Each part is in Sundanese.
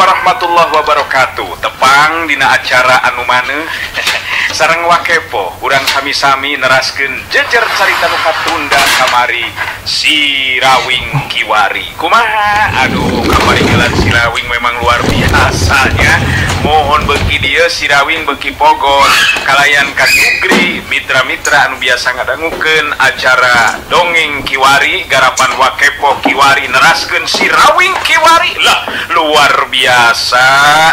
Warahmatullahi wabarakatuh. Tepang dina acara anu maneuh sareng Wakepo urang sami-sami neraskeun jejer carita nu katunda kamari Si Rawing Kiwari. Kumaha? Aduh, kamari gelar Si Rawing memang luar biasanya. Mohon beuki dieu Si Rawing beuki pogon kalayan kadugri mitra-mitra anu biasa ngadangukeun acara Dongeng Kiwari garapan Wakepo Kiwari neraskeun Si Rawing Kiwari. Lah, luar biasa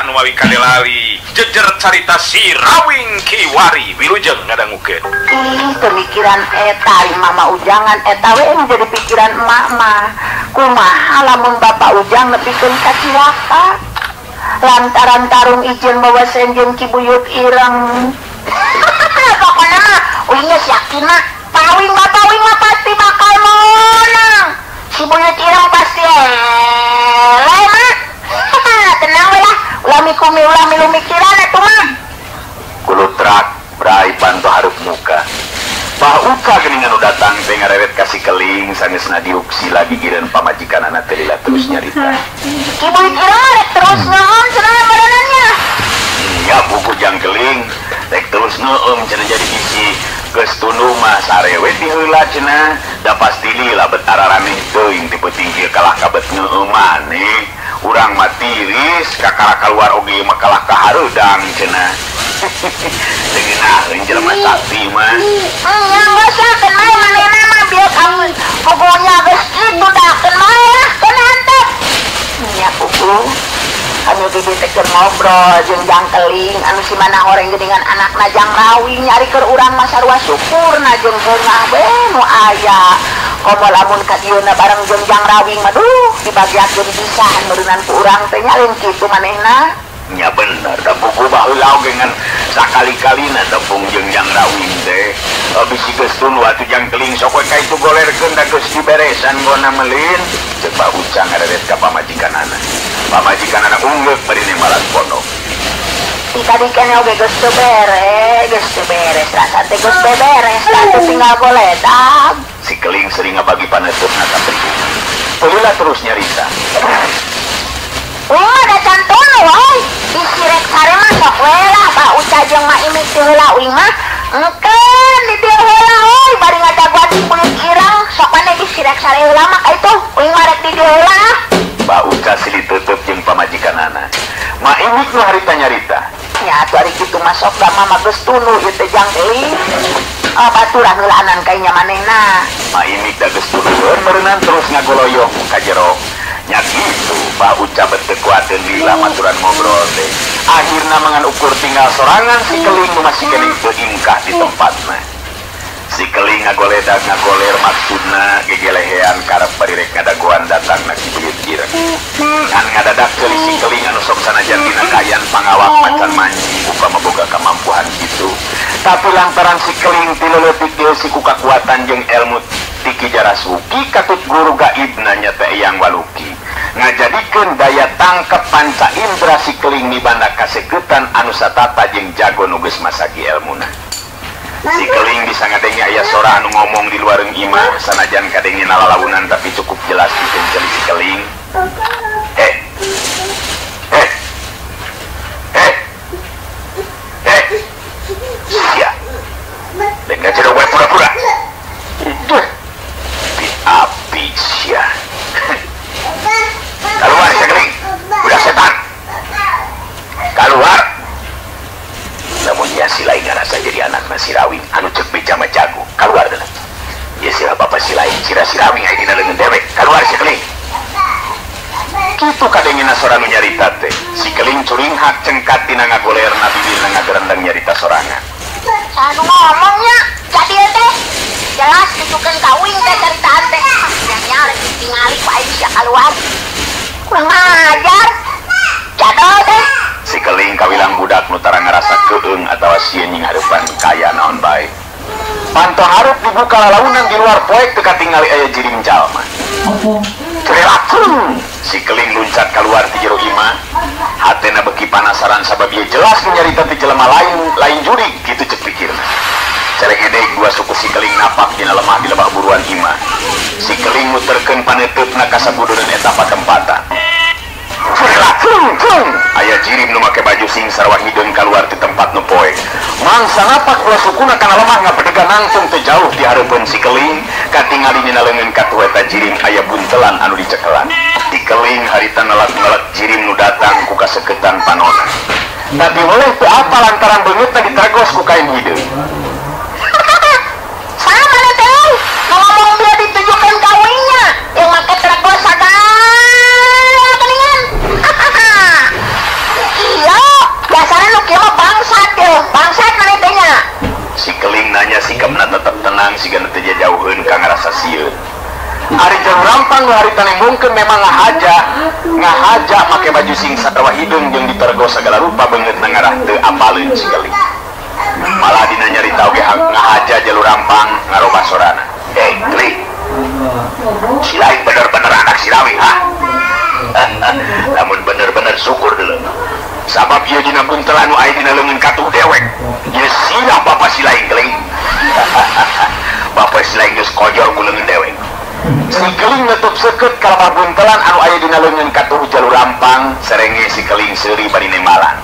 nu mawi kalelali jejer carita Si Rawing Kiwari wilujeng ngadangukeun. Ih, pemikiran eta Mama Ujangan eta we nu jadi pikiran emak mah. Kumaha lamun Bapak Ujang nepikeun ka cilaka lantaran tarung izin bawa senjen Ki Buyut Ireng. Pokoknya mah uing geus yakin mah Pawing Bapak Uing mah pasti bakal menang. Si Buyut Ireng pasti eleh mah. Tenang we lah, ulah mikumi ulah milu mikiran atuh mah. Kulutrak brai panto hareup muka. Bah Uca geuningan nu datang teh ngareret ka si Keling sangeusna diuksi lagi gireun pamajikanana teh lila terus nyarita. Ki Buyut Ireng rek terus ngeum cenah merenannya. Nya buku jang Keling rek terus ngeum cenah jadi bisi geus tunduh mah sare we ti heula cenah da pasti lila bet araraneh teuing ti peuting kieu kalah kabet ngeum maneh. Urang mah tiris kakara kaluar oge mah kalah ka hareudang cenah. Dengenaheun jelema sakti mah. Nya geus lah keun bae manehna mah bieu kamu pokoknya geus kitu da keun bae lah keun hantep. Nya kuku anu bibi teh keur ngobrol jeung Jang Keling anu si mana horeng geuningan anakna Jang Rawing nyari keur urang mah sarua syukurna jeung beungah we nu aya. Komo lamun ka dieuna bareng jeung Jang Rawing mah duh dibagiakeun pisan meureunan ku urang teh nya lain kitu manehna. Nya bener da buku baheula oge ngan sakali-kalina tepung jeung Jang Rawing teh. Bisi geus tunduh atuh Jang Keling sok we ka itu golerkeun da geus diberesan gona melin. Ceuk Pak Uca ngareret ka pamajikanana. Pamajikanana unggeuk bari nembalan pondok. Ti tadi keneh oge geus teu beres, rasa teh geus beberes, teh tinggal goledag. Si Keling sering ngabagi paneutupna ka pribumi. Peuleulah terus nyarita. Wah, da can tunu euy. Bisi rek sare mah sok we lah Pak Uca jeung Ma Imik teh heula uing mah. Engkeun di dieu heula euy bari ngadaguan Si Buyut Ireng sok maneh bisi rek sare heula mah ka itu uing mah rek di dieu heula. Pak Uca silih tutup jeung pamajikanana. Ma Imik nu harita nyarita. Nya atuh ari kitu mah sok da mah geus tunu ieu teh Jang Keling. Baturan heulaanan ka nya manehna. Ma Imik da geus tulueun meureunan terus ngagoloyong ka jero. Nya kitu Pak Uca bet teu kuateun lila maturan ngobrol teh. Akhirna mangan ukur tinggal sorangan si Keling nu masih keneh teu ingkah di tempatna. Si Keling ngagoledag ngagoler maksudna gegelehean karep bari rek ngadagoan datangna Ki Buyut Ireng. Ngan ngadadak ceuli si Keling anu sok sanajan dina kaayaan pangawak macan manji upama boga kamampuan kitu. Tapi lantaran si Keling ti leutik dieusi ku kakuatan jeung elmu ti Ki Jarasuki katut guru gaibna nya teh Eyang Waluki. Ngajadikeun daya tangkep panca indra si Keling mibanda kaseketan anu satata jeung jago nu geus masagi elmuna. Si Keling bisa ngadenge aya sora anu ngomong di luareung imah sanajan kadenge nalalaunan tapi cukup jelas dikenceli si Keling. Eh. Eh. Eh. Eh. Sia. Lek ngajero we pura-pura. Duh. Di api sia. Keluar si Keling. Udah setan. Keluar. Namun ya si lain ngarasa jadi anak si Rawing anu cek beja mah jago. Keluar deuleu. Ya sira bapa si lain, sira si Rawing aya dina leungeun dewek. Keluar si Keling. Kitu kadengena sora nu nyarita teh. Si Keling curinghak cengkat dina ngagolerna bibirna ngagerendeng nyarita sorangan. Anu ngomongnya jadi teh jelas ditukeun ka uing teh caritaan teh. Nya rek ditingali ku aing sia kaluar. Kurang ajar. Jadol teh. Si Keling kawilang budak nu tara ngarasa keung atawa sieun nying hareupan kaya naon bae. Panto hareup dibuka lalaunan di luar poek teu katingali aya jirim jalma. Cerelakeun. Si Keling luncat kaluar ti jero imah. Hatena beuki panasaran sabab ieu jelas nu nyarita ti jelema lain, lain jurig kitu ceuk pikirna. Ceregedeg dua suku si Keling napak dina lemah di lebah buruan imah. Si Keling muterkeun paneuteup na kasabudureun eta patempatan. Aya jirim nu make baju sing sarwa hideung kaluar ti tempat nu poek. Mangsa napak ulah sukuna kana lemah ngapedega nangtung teu jauh di hareupeun si keling katingali dina leungeun katuh eta jirim aya buntelan anu dicekelan. Si keling harita ngelak-ngelak jirim nu datang ku kaseketan panona. Tapi oleh teu apa lantaran beungeutna ditergos ku kain hideung. Sama teh, ngomong dia ditujukan kawinnya, yang make tergos sagala keningan. Iya, biasanya nu kieu mah bangsat teh, bangsat maneh teh nya. Si keling nanya sikapna tetep tenang siga teu jauheun ka ngarasa sieun. Ari jeung rampang nu harita nembongkeun memang ngahaja make baju sing sarwa hideung jeung ditergos sagala rupa beungeutna ngarah teu apaleun si keling. Malah dina nyarita oge ngahaja jalur rampang ngarobah sorana. Keling. Si lain bener-bener anak si Rawi, ha? Lamun bener-bener syukur dulu. Sabab ieu dina buntelan nu aya dina leungeun katuh dewek. Ieu sirah bapa si lain keling. Bapa si lain geus kojor ku leungeun dewek. Si keling nutup seukeut ka lemah buntelan anu aya dina leungeun katuh jalur rampang serenge si keling seuri bari nembalan.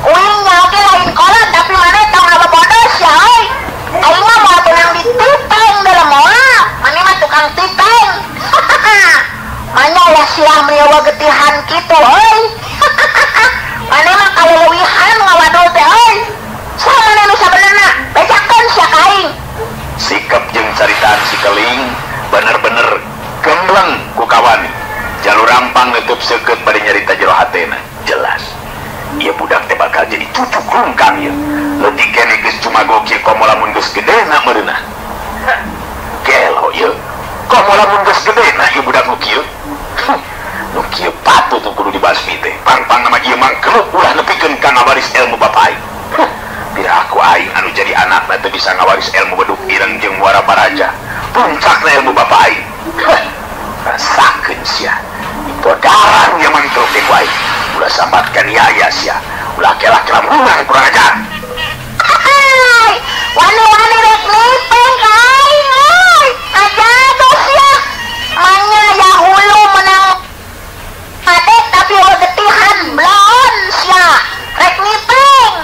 Uing oge lain kolot tapi maneh tong loba bodos ya euy. Aing mah moal beunang ditipeng dalam moal. Maneh mah tukang tipeng. Manya ulah siah meurewa getihan kitu euy. Maneh mah kaleuwihan ngawadul teh euy. Saha maneh nu sabenerna? Bejakeun sia ka aing. Sikap jeung caritaan si keling bener-bener gembleng ku kawani. Jalur rampang neutup seukeut bari nyarita jero hatena. Jelas. Ieu budak teh bakal jadi cucu rungkang ieu. Leutik keneh geus cumago kieu komo lamun geus gedena meureunah. Gelo ieu. Komo lamun geus gedena ieu budak nu kieu. Nu kieu patut nu kudu dibasmi teh. Pang-pang nama ieu mangkeluk ulah nepikeun ka ngawaris ilmu bapa aing. Bila aku aing anu jadi anakna teu bisa ngawaris ilmu beduk ireng jeung muara baraja. Puncakna ilmu bapa aing. Rasakeun sia. Dipodaran ieu mangkeluk teh ku aing. Ulah sambatkan yaya sia. Ulah kelah-kelah menang kurang ajar. Hai, wani-wani rek nipeng ka aing euy. Ngajado sia. Manya ya hulu menang adek tapi eueuh getihan blon sia. Rek nipeng.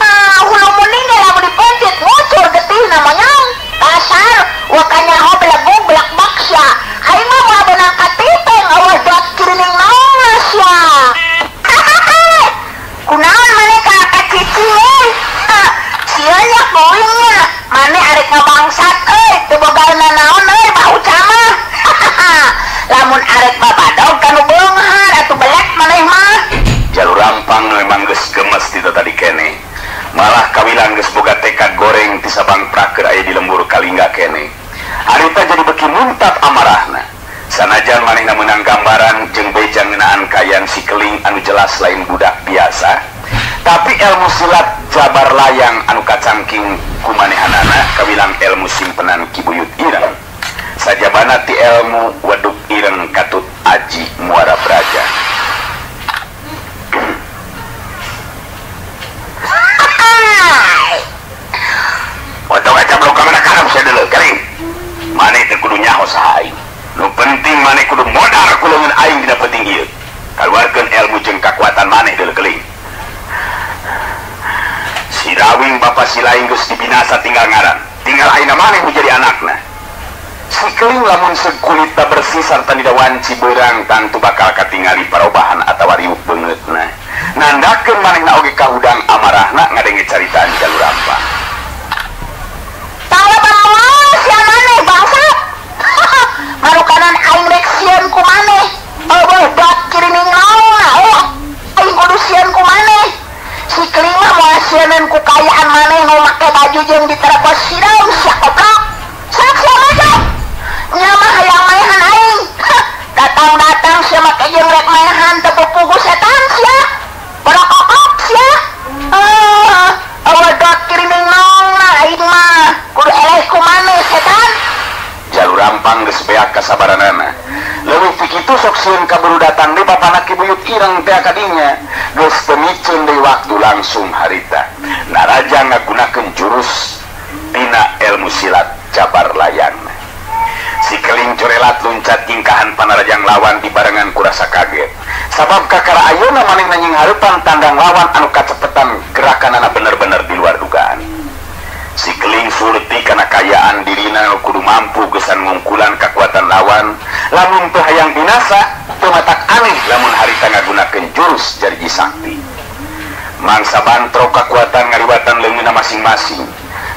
Ah, hulu muning ge lamun dipencet ngucur getih namanya. Kasar, wakanya ho belegug belak-bak sia. Aing mah moal beunang katipeng eueuh dot kirining naon sia. Kunaon maneh ka kacici euy? Sieun nya kuing nya. Maneh arek ngabangsat euy, teu boga nanaon euy bau camah. Lamun arek babadog ka nu beunghar atuh belek maneh mah. Jalur rampang memang geus gemes ti tadi keneh. Malah kawilang geus boga tekad goreng ti Sabang Praker aya di lembur Kalingga keneh. Harita jadi beki muntap amarahna. Sanajan manehna meunang gambaran jeung beja ngeunaan kayan si keling anu jelas lain budak biasa, tapi ilmu silat jabar layang anu kacangking ku manehanana kawilang ilmu simpenan Ki Buyut Ireng. Sajabana ti ilmu weduk ireng katut aji muara braja. Otong aja belum kamana karep sia deuleu keling. Maneh teu kudu nyaho saha aing. Nu penting maneh kudu modar ku leungeun aing dina penting ieu. Kaluarkeun ilmu jeung kakuatan maneh deuleu keling. Si Rawing bapa si lain geus dibinasa tinggal ngaran. Tinggal ayeuna maneh nu jadi anakna. Si keling lamun sekulitna bersih sarta dina wanci beurang tangtu bakal katingali parobahan atawa riuk beungeutna. Nandakeun manehna oge kahudang amarahna ngadenge caritaan jalur rampang. Tong loba moal sia maneh bangsat. Marukanan aing rek sieun ku maneh. Eueuh dot kirining naon oh aing kudu sieun ku maneh. Si keling mah moal sieunan ku kayaan maneh nu make baju jeung diterebos sireum sia goblok. Sok sia maju. Nya mah hayang maehan aing. Datang-datang sia make jeung rek maehan teu pupugu setan sia. Borokokok sia. Eueuh dot kirining naon aing mah kudu eleh ku maneh setan. Jalur rampang geus beak kasabaranana. Leuwih ti kitu sok sieun kaburu datang deui bapana Ki Buyut Ireng teh kadinya. Geus teu miceun deui waktu langsung harita. Naraja ngagunakeun jurus tina ilmu silat jabar layang. Si keling corelat luncat tingkahan panarajang lawan dibarengan kurasa kaget. Sabab kakara ayeuna manehna nyinghareupan tandang lawan anu kacepetan gerakanana bener-bener di luar dugaan. Si Keling surti kana kayaan dirina nu kudu mampu gesan ngungkulan kakuatan lawan, lamun teu hayang binasa teu matak aneh lamun harita ngagunakeun jurus jariji sakti. Mangsa bantrok kakuatan ngaliwatan leungeunna masing-masing.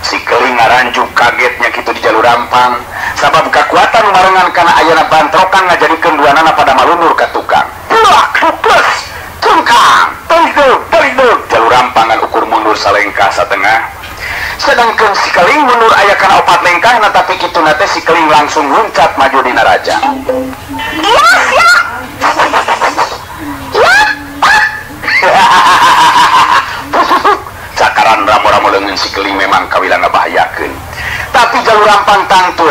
Si Keling ngaranjuk kagetnya kitu di jalur rampang sabab kakuatan marengan kana ayana bantrokan ngajadikeun duanana pada malunur ka tukang. Plak plus tungkang tungdeug tungdeug jalur rampangan ukur mundur salengkah satengah. Sedangkan si Keling mundur aya kana opat lengkahna tapi kituna teh si Keling langsung luncat maju dina raja. Iya sia. Ya. Cakaran ramo-ramo leungeun si Keling memang kawila ngabahayakeun. Tapi jalur rampang tangtu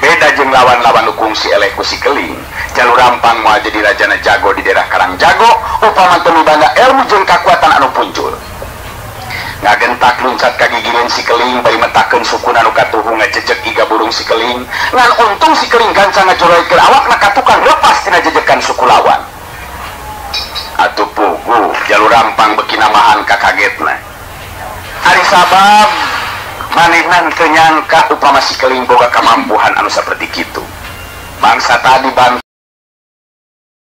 beda jeung lawan-lawan nu kungsi eleh ku si Keling. Jalur rampang moal jadi rajana jago di daerah Karangjago upama teu mibanda ilmu jeung kakuatan anu puncul. Ngagentak luncat ka gigireun si Keling bari metakeun sukuna nu katuhu ngajejeg iga burung si Keling. Ngan untung si Keling gancang ngajoroikeun awakna ka tukang lepas tina jejekan suku lawan. Atuh puguh jalur rampang beuki namahan ka kagetna. Ari sabab manehna teu nyangka upama si Keling boga kamampuhan anu saperti kitu. Bangsa tadi bang